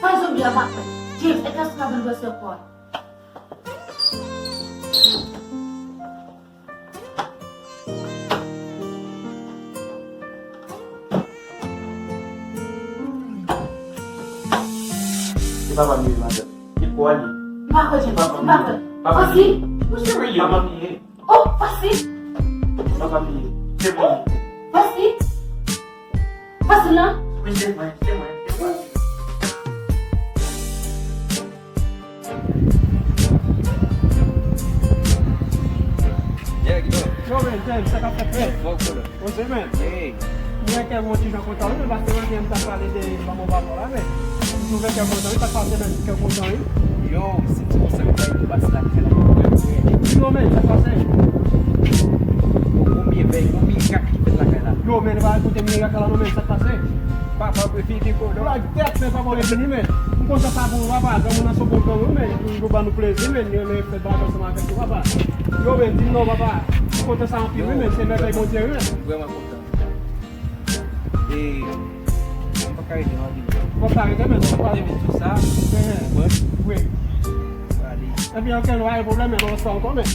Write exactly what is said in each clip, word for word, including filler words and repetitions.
Ay, zonbi a pa kwè. James, e klas la vin bwè sèkò a. Se papa m ye, madanm. Se pou ale. M pa kwè, James, m pa kwè. Papa m ye. Fosi, ou serye? Papa m ye. Oh, Fosi. Papa m ye. Se pou li. Fosi. Fosi, non? Wi, se mwen, se mwen, se mwen. Yeah, yo. Yo, men, James, sa k ap fèt, men? Bon, bon. Poze, men. Hey. Mwen kè mwen ti jan kontan, wi, men paske mwen te m t ap pale de lanmò papa la, men. M twouve kè kontan, wi, sa k pase, men, kè kontan, wi. Yo, si ti konsa, m bay tou pase lakay la, mwen kwè. Yo, men, sa k pase? Bon, konbyen vèy, konbyen kak ki fèt lakay la? Yo, men, li pa koute mirak la, non, men, sa k pase? Papa, mwen fini kontan. Black Death, men, papa, mwen fini, men. M kontan sa pou ou, papa. Granmoun nan se yon bon granmoun, men. Li toujou ban nou plezi, men. Li renmen fè bagay ansanm avèk nou, papa. Yo, men, di m non, papa. M kontan sa anpil, wi, men. Se mèvèy Bondye, wi, men. M vrèman kontan. E, m pa ka rete nan vil la. Fòk pa rete, men, non, pa. Depi tou sa, mwen, wi. Pale. Epi, oke, nou pa gen pwoblèm, men, nou fè ankò, men.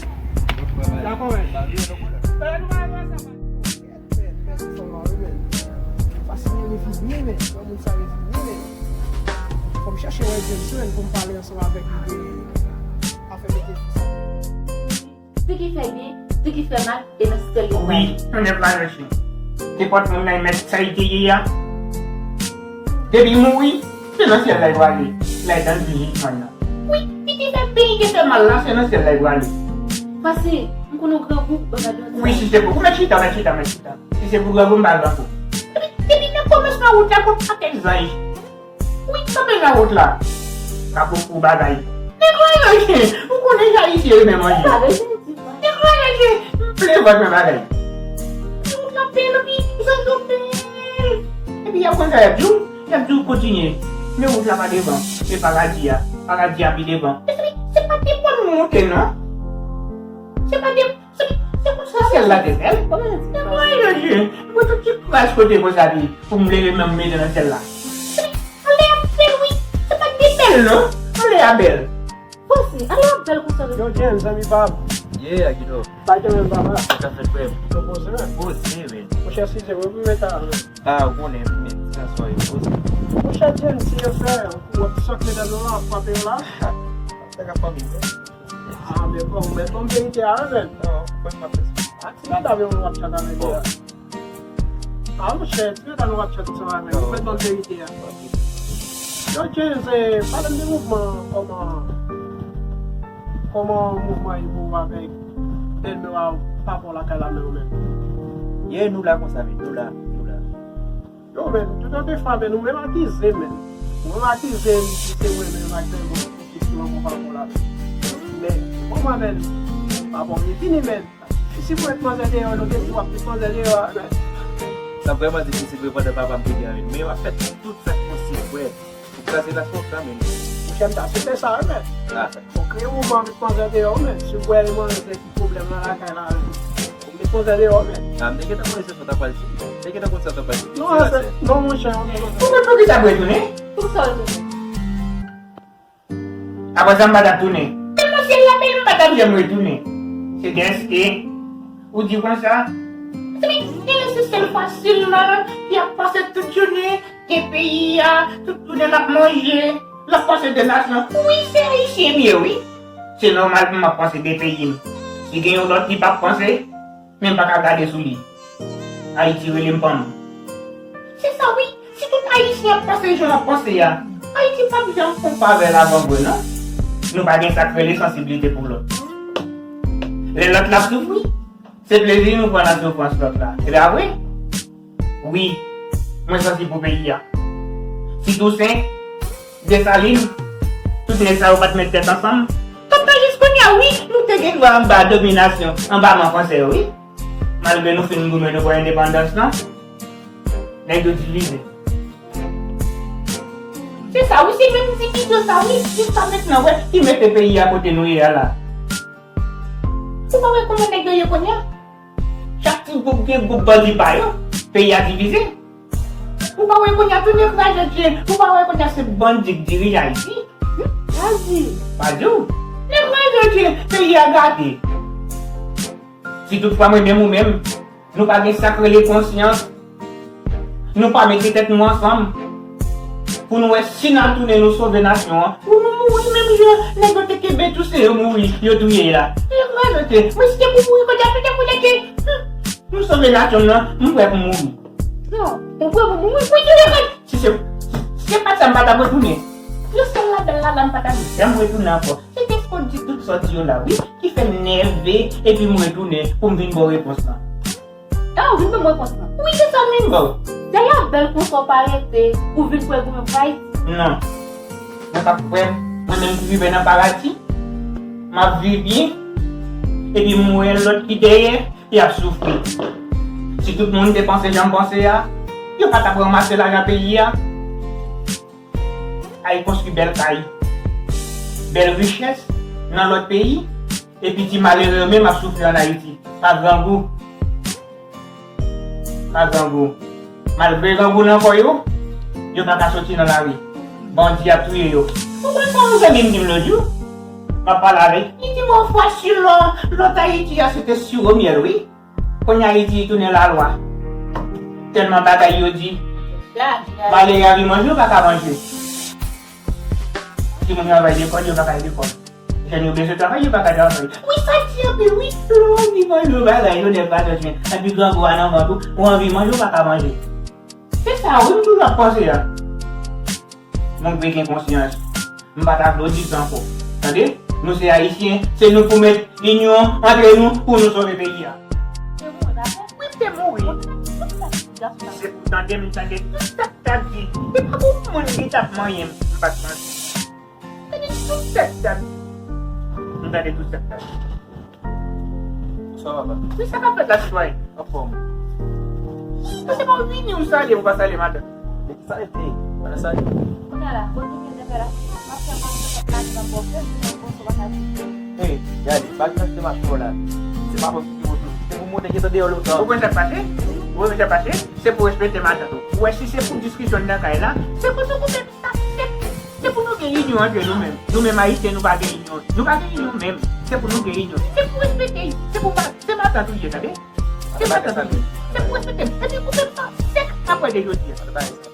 Dakò, men. Pale, nou pa rete sa. Bèl, bèl ti fanm la, wi, men. Fasil, li vini, men. Granmoun sa, li vini, men. Fò m chèche wè James, men, pou m pale ansanm avèk li de afè mete fi sa. Tout ki fè byen, tout ki fè mal, e nan syèl li pral. Wi, yon nèf la nèf jou. Nenpòt moun nan mèt sa li te ye a. Depi mouri, se nan syèl la li prale. La dan jijman nan. Wi, li te fè byen, li te fè mal la, se nan syèl la li prale. Pase, m konnen w grangou, ban m ba w yon ti bagay. Wi, si se pou, mèt chita, mèt chita, mèt chita. Si se pou grangou, m pa grangou. Depi, depi nan kòmansman wout la, gon pakèt zanj. Wi, kanpe nan wout la. Ka poko bagay. Nèg rayaje, ou konnen jan Ayisyen yo renmen manje. Nèg rayaje, m ple vant mwen bagay. Wout la bèl, wi, zanj yo bèl. Epi y ap konn sa y ap di w, y ap di w kontinye. Men wout la pa devan, se paradi a. Paradi a pi devan. Se, se pa devan nou monte, non. Se pa devan. Se, se konsa syèl la te bèl. Mwen, Jezi, mwen tout ti kras kote konsa pi pou m leve men m mete nan syèl la. Anlè a bèl, wi. Se pa de bèl, non. Anlè a bèl. Fosi, anlè a bèl konsa, non. Yo, Jen, zanmi pa m. Yeah, Akito. Sa k gen menm, papa? Sa k ap fèt, frè m? Yo, poze, men. Poze, men. Monchè, size, mwen, pou mwen ta, men. Ah, ou konnen, men, ti gason yo, poze. Monchè, Jen, si yo fè, w ap sòt medam yo la, w ap frape yo la. Sa k ap fè, men. Ah, men bon, men bon verite a, wi, men. Non, mwen pa fè sa. A ti medam yo, w ap chat avèk yo la. Ah, monchè, ti medam yo, w ap chat ansanm avèk yo, men bon verite a. Yo, James, eh, pale m de mouvman, kòman, kòman mouvman ye pou ou avèk bèlmè w a, papa w lakay la, men ou menm? Ye, nou la konsa, men, nou la, nou la. Yo, men, tout an de fwa, men, ou menm akize, men. Ou menm akize m, di se mwen menm ak Bèlmò ki sou lanmò pa bon la. Men, kòman, men, pa bon, li fini, men. Si pou met manzè deyò, nou te di w ap met manzè deyò, men. Sa vrèman difisil vre pandan papa m te gen anyen. Men w ap fè tout sa k posib, frè. Ou kraze la fòk la, men. Monchè, m ta swete sa, wi, men. Ah. Ou kreye mouvman met manzè deyò, men. Si w wè manzè ki pwoblèm nan lakay la, men. Ou met manzè deyò, men. Ah, m te gentan konnen se sa w ta pral di. M te gentan konn sa w ta pral di. Non, se, non, monchè, ou te konn sa. Ou konn poukisa m retounen? Poukisa w retounen? Apre sa, m pa t ap tounen. Tèlman syèl la bèl, m pa t ap janm retounen. Se dèske, ou di konsa. Se, se sèl fasilman, li ap pase tout jounen. Gen peyi a, tout jounen l ap manje, l ap panse de nasyon. Wi, se Ayisyen m ye, wi. Se nòmal pou m ap panse de peyi m. Si gen yon lòt li p ap panse, men m pa ka gade sou li. Ayiti rele m pa m. Se sa, wi. Si tout Ayisyen ap panse jan w ap panse a, Ayiti p ap janm konpa avè l avan vre, non. Nou pa gen sa k rele sansiblite pou lòt. Lè lòt la ap soufri, se plezi nou pran nan soufrans lòt la. Se pa vre? Wi, mwen santi pou peyi a. Si Tousen, Desalin, tout nèg sa yo pa t met tèt ansanm, tout tan jis kounye a, wi, nou te gen dwa anba dominasyon, anba men fransè yo, wi. Malgre nou fin goumen nou pran endepandans lan, nèg yo divize. Se sa, wi, se menm divize sa, wi, jiska mentnan, wè, ki mete peyi a kote nou ye a la. Ou pa wè kòman nèg yo ye kounye a? Chak ti gwoup gen gwoup bandi pa yo. Peyi a divize. Ou pa wè kounye a tou nèg raje tye, ou pa wè kounye a se bandi k dirije Ayiti? Hmm? Bandi. Pa di w. Nèg raje tye, peyi a gate. Si toutfwa mwen menm ou menm, nou pa gen sa k rele konsyans, nou pa mete tèt nou ansanm pou nou wè si n a tounen nou sove nasyon an, pou nou mouri menm jan nèg yo te kenbe tou se yo mouri, yo touye la. Nèg raje tye, mwen si te pou mouri kounye a, se te pou nèg ki, hmm, nou sove nasyon nan, m prè pou mouri. Non, ou prè pou mouri pou di lekòl. Si se, si se pa t sa, m pa t ap retounen. Yon sèl labèl la, la m pa t ap janm retounen ankò. Se te fòt di tout sa w di yo la, wi, ki fè m nève, epi m retounen pou m vin ba w repons lan. Ah, ou vin ban m repons lan? Wi, se sa m vin ba w. Se labèl konsa w pa rete, ou vin kwè goumen pou Ayiti? Non. Mwen p ap kwè, mwen menm ki rive nan paradi, m ap viv byen, epi m wè lòt ki dèyè, y ap soufri. Si tout moun te panse jan m panse a, yo pa t ap ranmase lajan peyi a, al konstwi bèl kay, bèl richès nan lòt peyi, epi ti malere yo menm ap soufri ann Ayiti. Pa grangou. Pa grangou. Malgre grangou nan kò yo, yo pa ka soti nan lari. Bandi ap touye yo. Ou konn sa yon zanmi m di m lòt jou? M ap pale avè l. Li di m yon fwa si lò, lòt Ayiti a se te siwo myèl, wi. Kounye a Ayiti tounen lalwa. Tèlman bagay yo di. Malere a vin manje, yo pa ka manje. Timoun yo anvi lekòl, yo pa ka al lekòl. Jèn yo bezwen travay, yo pa ka travay. Wi, sa di anpil, wi. Lè w anvi manje yon bagay, yo nèg pa bezwen. Epi grangou a nan vant ou, ou anvi manje, ou pa ka manje. Se sa, wi, m toujou ap panse a. Moun dwe gen konsyans. M pa ta vle w di sa ankò. Tande? Nou se Ayisyen, se nou pou met inyon antre nou pou nou sove peyi a. Wi, m te mouri. Se pou tande m tande tout sa k t ap di. E pa pou moun ki t ap manyen m, m pa t manyen. Tande tout sa k t ap di. M tande tout sa k t ap di. Sa va, papa? Wi, sa k ap fèt la, sitwayen? Anfòm. Wi, se pa w vini, ou salye, ou pa salye madanm. Men ki sa rete? Pandan sa. Kounye a la, kote w gen zafè la? M ap fè manje, m ap lave nan bòfè, m vin nan bòfè, w pa ka di. Hey, gade, pa gen nan sistèm ap fè w la. Se pa fòm ki moto. Se pou moute gentan deyò lontan. Ou konn sa k pase? Ou konn sa k pase? Se pou respekte matant ou. Ou wè, si se pou diskisyon nan kay la, se pou nou koupe sa sèk. Se pou nou gen inyon antre nou menm. Nou menm Ayisyen, nou pa gen inyon. Nou pa gen inyon menm. Se pou nou gen inyon. Se pou respekte. Se pou pa, se matant ou ye, tande? Se matant ou ye. Se pou respekte. Epi koupe sa sèk apre de jodi a.